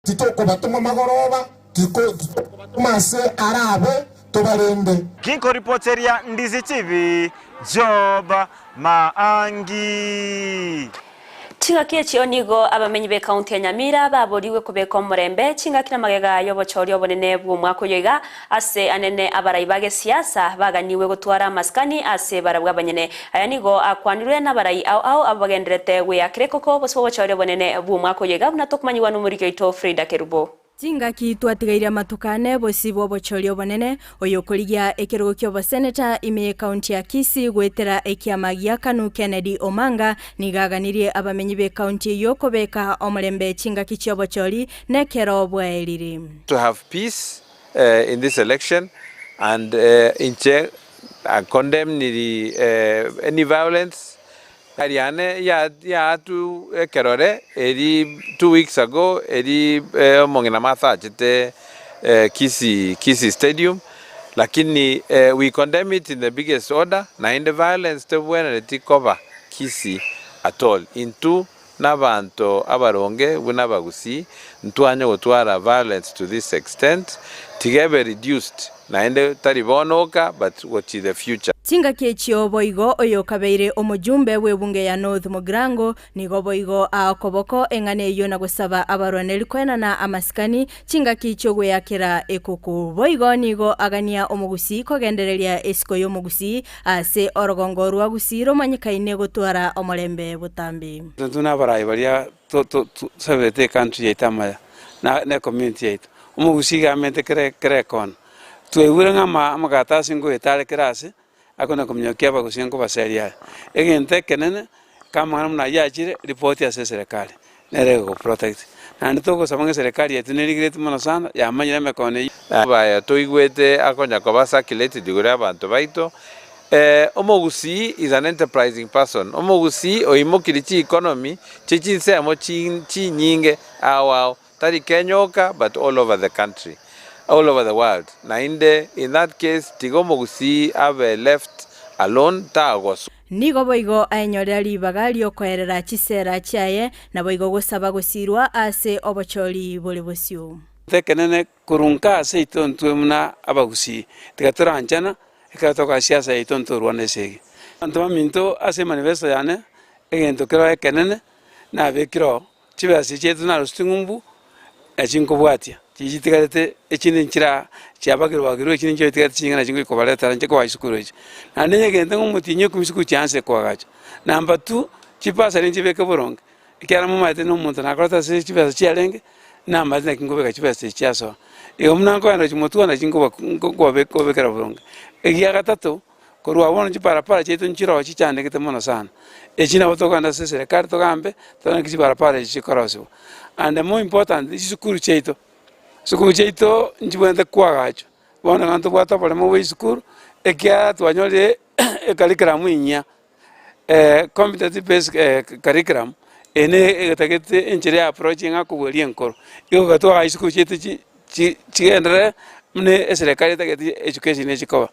Titokobatoma magoroba, titokobatoma ase arabe, tobarende. Ginkoripoteria Ndizi TV, Job Maangi. Chingaki echio nigo abamenyi b'ekaunti ya Nyamira baborigwe kobeka omorembe chingaki na magega y'obochori obonene bw'omwaka oyo iga ase anene abarai ba gesiasa baganigwe gotwara amasikani ase barabwo abanyene. Aya nigo akwanirwe nabarai ao ao abwo bagendererete gweakera ekoko bosio bw'obochori obonene bw'omwaka oyo iga buna tokomanyigwa nomoriki oito Frida Kerubo. Chingaki twatigaire amatuko ane bosio bw'obochori obonene, oyokorigia ekerogo ki'oboseneta ime y'ekaunti ya Kisii goetera ekiama gia Kanu Kennedy Omanga nigo aganirie abamenyi b'ekaunti eyio kobeka omorembe chingaki chi'obochori nekero bwaerire. To have peace in this election and inche I condemn any violence Ariane yaatu ekerore eri 2 weeks ago eri omong'ina Martha achete Kisii Kisii Stadium lakini we condemn it in the biggest order naende violence tebwenereti koba Kisii at all. Intwe nabanto abaronge buna abagusii ntwanye gotwara violence to this extent tiga ebe reduced naende tari bono oka but gochi the future. Chingaki echio boigo oyokabeire omojumbe bw'ebunge ya North Mugirango nigo boigo aakoboko eng'ana eyio na gosaba abarwaneri koenana amasikani chingaki chi'ogweakera ekuku. Boigo nigo agania omogusii kogendereria esiko y'omogusii ase orogongo rwa Gusii romanyekaine gotwara omorembe botambe. Intwe na abarai baria tosabete ecountry yaito amaya, na ecommunity yaito, omogusii iga amente kera kera ekona. Twaigure ng'a ama amakaratasi ngoeta are kera ase, akona kominyokia abagusii nkobaseria are. Egento ekenene, kamang'ana buna aywo achire, ripoti ase eserekari, nere egogoprotect. Naende togosaba ng'a eserekari yaito nerigereti mono sana, yamanyire emekono eywo. Baya toigwete akonya koba circulated igoro y'abanto baito. Omogusii is an enterprising person, omogusii oimokirie chi economy chie chinsemo chinyinge ao ao, tari Kenya oka but all over the country, all over the world. Naende in that case tiga omogusii abe left alone tagoswa. Nigo boigo aenyorera ribaga ri'okoerera chisera chiaye, naboigo gosaba gosirwa ase obochori bore bosio. Ekenene korwa nka ase intwe intwe buna abagusii, tiga toranchana ekero togoka siasa yaito ntorwane esegi. Abanto baminto ase emanifesto yane, egento kero ekenene nabekire oo, chibesa echi chiaito narusitie ng'umbu, nachi nkobwatia, chiria chitigarete echinde nchira chiabagirwe bagirwe echinde nchio chitigarete chinyinge nachi ngochi kobaretera inche koba chisukuru echi. Naende onye egento ng'a omotienyi okomi chisukuru chianse koagachwa. Number two, chibasari nchibeke boronge, ekiagera momanyete na omonto nakorete ase chibesa chiarenge, namanyete naki nkobeka chibesa echi chiasoa. Igo buna nkoenda gochia motwe nachi nkoba nkobekera boronge. Egia gatato, korwa bono chiparapara chiaito nchiroo chichandegete mono sana, echi nabo tokogenda ase eserekari togambe, torore naki chiparapara echi chikorosiwa. And more important, chisukuru chiaito, chisukuru chiaito nchibwenerete koagachwa, bono iga ntobwate oboremo bwa esukuru, ekiagera twanyorire ecurriculum enyia, competency based curriculum, eye ne etagete enchera ya approach ng'a kobweria enkoro. Igo iga twagacha chisukuru chiaito chigenderere buna eserekari etagete education echi koba.